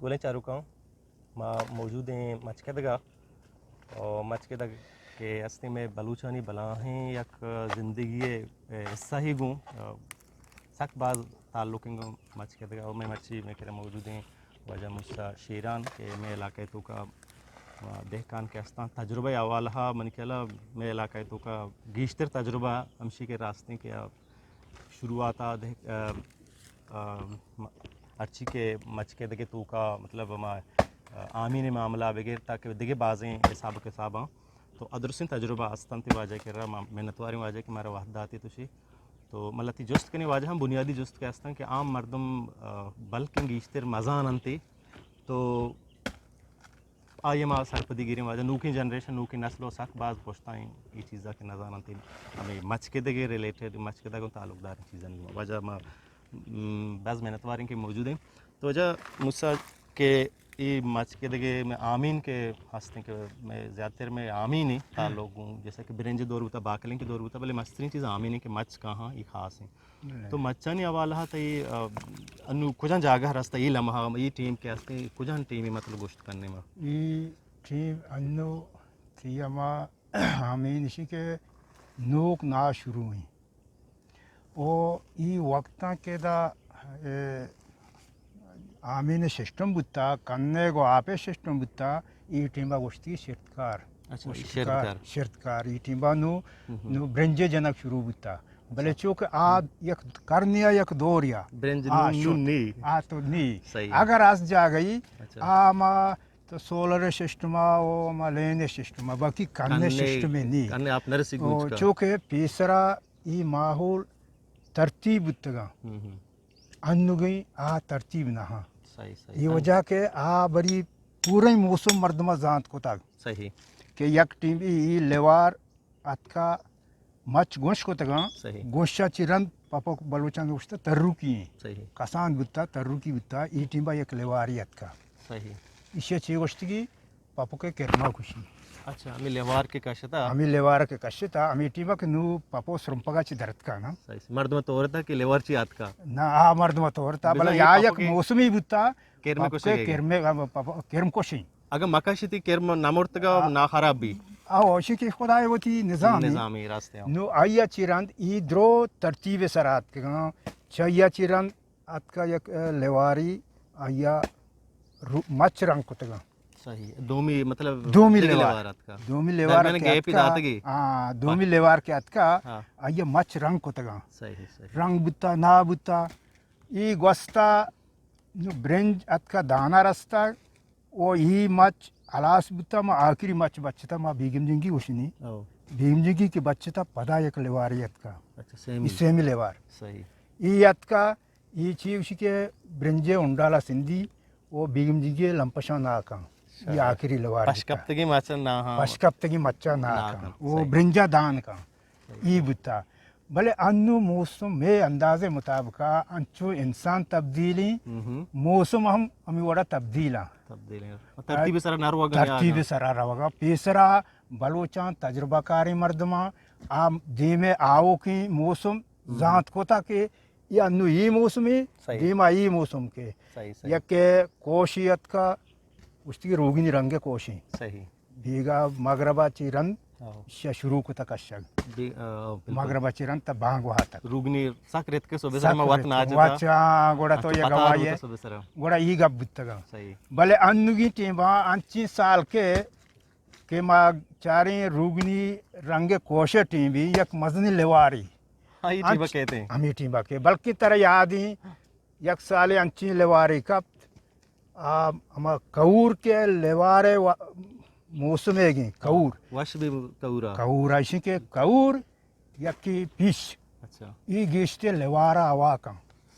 بلے چاروکاں، ما موجود ایں مچکدگ ءَ۔ او مچکدگ کہ استیں مئے بلوچانی بلاہیں یک زندگی ءِ حصہ ہی گوں، سک باز تعلق ایں گوں مچکدگ ءَ۔ او مئے مرچی مئے کرا موجود ایں واجہ موسی شیران کہ مئے علاقہ ءِ توکا دہکان کہ استاں، تجربہ ءِ حوالہ ءَ منی خیال ءَ مئے علاقہ ءِ توکا گیشتر تجربہ ہمشی کہ راستیں کہ شروعات ءَ دہ-، ا، ا، م-، ہرچی کہ مچکدگ ءِ توکا مطلب ما، ا، آمین ءِ معاملہ بگر تاکہ دگہ بازیں حساب کتاباں تو ادرسیں تجربہ است انت واجہ کرا، ما منتواریں واجہ کہ مارا وہد داتے تو شی۔ تو ملتی جست کنی واجہ ہم بنیادی جست کہ استاں کہ عام مردم، ا، بلکیں گیشتر مزان انت تو آئی ءَ ما سرپدی گیریں واجہ۔ نوکیں جنریشن، نوکیں نسل ءَ سک باز پشتا ایں اے چیزا کہ نزان انت، ہمے مچکدگ ءِ ریلیٹڈ، مچکدگ ءَ تعلق داریں چیزانی واجہ ما، م، باز منتواریں کہ موجود ایں۔ تو واجہ موسی کہ اے مچکدگ ءِ مئے آمین کہ ہستیں کہ مئے زیادتر مئے آمین ایں تعلق گوں، جیسا کہ برنج دور بوتا، باکلیں کہ دور بوتا، بلے مستریں چیز آمین ایں کہ مچ کاہاں اے خاص ایں۔ تو مچانی حوالہ ءَ تئی، ا، انو کجان جاگہ رستہ اے لمحہ، اے ٹیم کہ ہستیں، کجان ٹیمے مطلب گوشت کنیں ما؟ اے ٹیم انو تئی ہما آمین اشی کہ نوک نا شروع ایں۔ او اے وقتاں کہ دا، اے، آمین سسٹم بوتا، کنگ و آپ سسٹم بوتا، اے ٹیما گوشتی شرتکار۔ اچھا، شرتکار۔ شرتکار۔ اے ٹیما نو، نو برنجے جنگ شروع بوتا۔ بلے چونکہ آ یک کرنیا یک دوریا۔ برنج آ نون، نون نی۔ آ تو نی۔ صحیح۔ اگر اس جاگئی، اچھا۔ آ ما تو سولر سسٹم آ، او ما لین سسٹم آ، باقی کنے سسٹم نی۔ کنے آپ نرسی گوچ کا۔ چونکہ پیسرا اے ماحول ترتیب بوتگاں۔ انوگیں آ ترتیب نہ ہاں۔ صحیح، صحیح۔ اے وجہ کہ آ بری پوریں موسم مردمہ زانت کتگ۔ صحیح۔ کہ یک ٹیم اے، اے لیوار اتکا مچ گوش کتگاں۔ صحیح۔ گوشا چی رند پپک بلوچاں گوشتا تروکی ایں۔ صحیح۔ کسان بوتا، تروکی بوتا، اے ٹیما یک لیواری اتکا۔ صحیح۔ ایشی چی گوشتگی؟ پپک ءِ کرما کشی۔ اچھا، ہمے لیوار کہ کشتا؟ ہمے لیوار کہ کشتا، ہمے ٹیما کہ نو پپو سرمپگا چی درتکا نا۔ صحیح، صحیح۔ مردم تورتا کہ لیوار چی آتکا؟ نا، آ مردم تورتا، بلے یا یک موسمی بوتا، کرم کشی۔ کرم، پپو کرم کشی۔ اگہ مکشتی کرم نہ مرتگا، نا خراب بی۔ آ، اوشی کہ خدای وتی نظام۔ نظامی راستے۔ نو آیا چی رند ای درو ترتیب سرات کگاں، چیا چی رند اتکا یک، ا، لیواری آیا رو-، مچ رنگ کتگاں۔ صحیح۔ دومی مطلب دومی دگہ لیوار۔ لیوار اتکا۔ دومی لیوار درمیان کہ گیپ اتکا، داتگی۔ ہاں، دومی لیوار کہ اتکا، ہاں۔ آیا مچ رنگ کتگاں۔ صحیح، صحیح۔ رنگ بوتا، نا بوتا۔ ای گوستا نو برنج اتکا دانا رستا، او ای مچ ہلاس بوتا، ما آخری مچ بچتا، ما بیگم جنگی گوشنی۔ او۔ بیگم جنگی کہ بچتا پدا یک لیواری اتکا۔ اچھا، سیمی۔ ای سیمی لیوار۔ صحیح۔ ای اتکا، ای چی گوشی کہ برنجے انڈالا سندی، او بیگم جنگی لمپشاں ناکاں۔ ای آخری لیوار بوتا۔ پشکپتگی مچا نا ہاں۔ پشکپتگی مچا ناکاں۔ ناکاں۔ او صحیح۔ برنجا دان کاں۔ ای بوتا۔ بلے انو موسم مئے اندازے مطابقا انچو انسان تبدیلیں، موسم ہم ہمے وڑا تبدیلاں۔ تبدیلیں۔ ترتیب سرا نہ روگا۔ ترتیب سرا روگا۔ پیسرا بلوچاں تجربہ کاریں مردماں آ دیمے آوکیں موسم زانت کتا کہ یا انو ای موسم ایں، صحیح۔ دیما ای موسم کے۔ صحیح، صحیح۔ یک کوشی اتکا، گوشتی کہ روگنی رنگ کوشی۔ صحیح۔ بیگا مغربا چی رند، ہاں۔ شہ شروع کتا کشگ۔ بی-، آ، بالکل۔ مغربا چی رند تا بانگ وہا تک۔ روگنی سک رتک صبح سر ما وت ناچتا۔ واچا، گوڑا تو اچھا، یہ پتا گواہی روتا ہے۔ صبح سر۔ گوڑا ای گپ بوتگا۔ صحیح۔ بلے انوگی ٹیما انچی سال کے کہ ما چاریں روگنی رنگ کوشے ٹیم بی یک مزنی لیواری۔ ہاں، یہ ٹیم انچ-، کہتے ہیں۔ ہمیں ٹیم کے، بلکہ ترا یاد ہیں، یک سالے انچیں لیوارے کپت، آ، ہما کہور کے لیوارے و-، موسمے گیں، کہور۔ وش بھی کہورا۔ کہور، ایشی کہ کہور، یکی پیش۔ اچھا۔ ای گیشتے لیوارا ہوا کن۔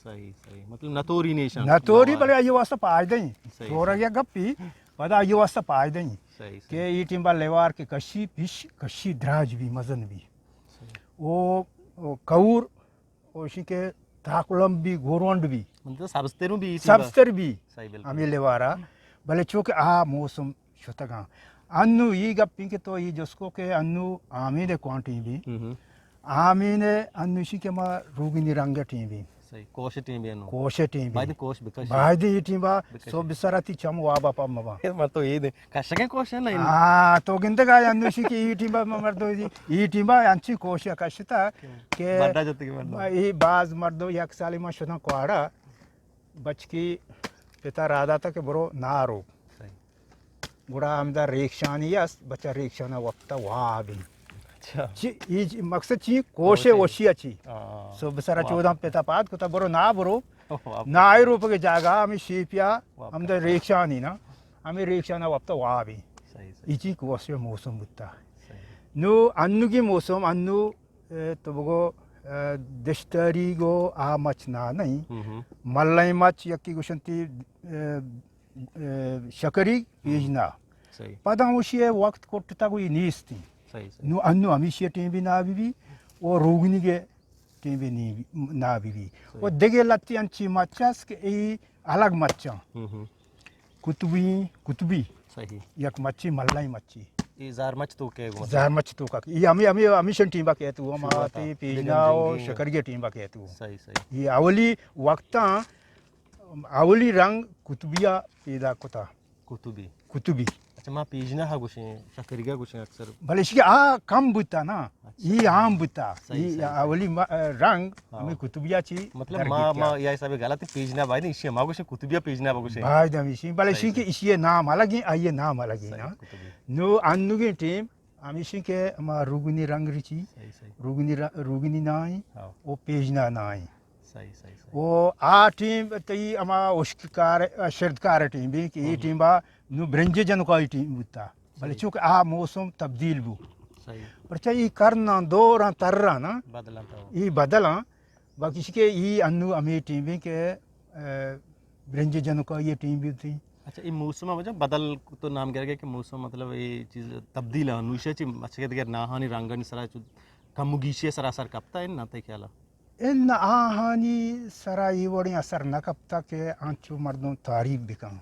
صحیح، صحیح۔ مطلب نتوری نیشان۔ نتوری، بلے آئی واسطہ پائدہ ہیں۔ صحیح، تورا صحیح۔ یا گپی، پدا آئی واسطہ پائدہ ہیں۔ صحیح، صحیح۔ کہ ای ٹیم با لیوار کے کشی، پیش کشی دراج بھی، مزن بھی۔ صحیح۔ او، او کہور، او اشی کہ تاکلم بھی، گورونڈ بھی۔ مطلب سبزتروں بھی ای ٹیم با۔ سبزتر بھی۔ صحیح، بالکل۔ ہمیں لیوارا۔ بلے چونکہ آ موسم شتگاں۔ انو ای گپیں کہ تو ای جسکو کہ انو آمین کوانٹیں بھی۔ ہم ہم۔ آمین انو اشی کہ ما روگنی رنگ ٹیں بھی۔ صحیح، کوش ٹیم بی نو۔ کوش ٹیم بی۔ باید کوش بکش۔ باید ای ٹیم با بکش۔ سو بسرا تی چم وابا پا مبا۔ مر تو یہ دے۔ کشگیں کوش ہے نہیں۔ ہاں، تو گندگا یا نوشی کہ ای ٹیم با مردو دی۔ ای ٹیم با انچی کوش کشتا کہ بڈا جت کے مردو۔ ای باز مردو یک سالی ما شدن کواڑا۔ بچکی پتا را داتا کہ برو نارو۔ صحیح۔ گڑا ہمدا ریکشانی است، بچا ریکشانا وپتا وابی۔ اچھا۔ چی، ای چی، مقصد چی؟ کوشے کوشے۔ وشی اچی۔ ہاں۔ سو بسرا واہ۔ چوداں پتا پاد کتا برو نا برو۔ واہ۔ نا آئی روپگے جاگا ہمیں شیپیا، واہ۔ ہمدا ریکشانی نا، ہمیں ریکشانا وپتا وابی۔ صحیح، صحیح۔ ای چی کوشے موسم بوتا۔ صحیح۔ نو انوگی موسم انو، اے، تو بگو، اے، دشتری گو آ مچ نا نہیں۔ ہم ہم۔ ملائیں مچ یکی گوشنتی، اے، اے، شکری پیجنا۔ صحیح۔ پدا اوشی ء وقت کٹتا کوئی نیستی۔ صحیح، صحیح۔ نو انو ہمیشی ٹیم بی نا بی بی، او روگنی کے ٹیم بی نی، نا بی بی۔ صحیح۔ او دگے لتی انچی مچ است کہ ای الگ مچاں۔ ہم ہم۔ قطبی، قطبی۔ صحیح۔ یک مچی ملائی مچی۔ ای زار مچ تو کے گو مطلب؟ زار مچ تو کا۔ ای ہمی، ہمی، ہمیشن ٹیم با کہتو، ہما شروعات تی آ۔ پیجنا او جنگی۔ شکری ٹیم با کہتو۔ صحیح، صحیح۔ ای اولی وقتاں اولی رنگ قطبیہ پیدا کتا۔ قطبی۔ قطبی۔ اچھا، ما پیجنا ہا گوشیں، شکریگا گوشیں اکثر۔ بلے اشی آ کم بوتا نا، اچھا۔ ای عام بوتا۔ صحیح، ای صحیح، صحیح۔ اولی ما-، رنگ ہاں۔ ہمیں قطبیہ چی مطلب درگیتیا۔ ما، ما یا حساب غلط پیجنا باید اشی ما گوشیں قطبیہ پیجنا با گوشیں۔ باید ہمیشی، بلے صحیح، اشی کہ صحیح۔ اشی نام الگ ہیں، آئیے نام الگ ہیں صحیح، نا۔ قطبی۔ نو انوگیں ٹیم ہمیشی کہ ہما روگنی رنگ رچی، صحیح، صحیح۔ روگنی ر-، روگنی نائیں، ہاں۔ او پیجنا نائیں۔ صحیح، صحیح، صحیح۔ او آ ٹیم تئی ہما اشک کار، شرد کار ٹیم بی کہ اے ہم۔ ٹیم با نو برنج جنکائی ٹیم بوتا۔ بلے صحیح۔ چونکہ آ موسم تبدیل بو۔ صحیح۔ پرچا ای کرناں دوراں تراں نا۔ بدلاں تو۔ ای بدلاں۔ باقی کہ ای انو ہمیں ٹیم بی کہ، اے، برنج جنکائی ٹیم بی تھی۔ اچھا، ای موسم وجہ بدل تو نام گر گئے کہ موسم مطلب ای چیز تبدیل ہے۔ نوشہ چی اچھا کہ دیگر ناہانی رنگانی سرا چو کم و گیشی سرا اثر کپتا ہے نا تے خیالا؟ ان آہانی سرا ای وڑیں اثر نہ کپتا کہ آنچو مردم تعریف بکن۔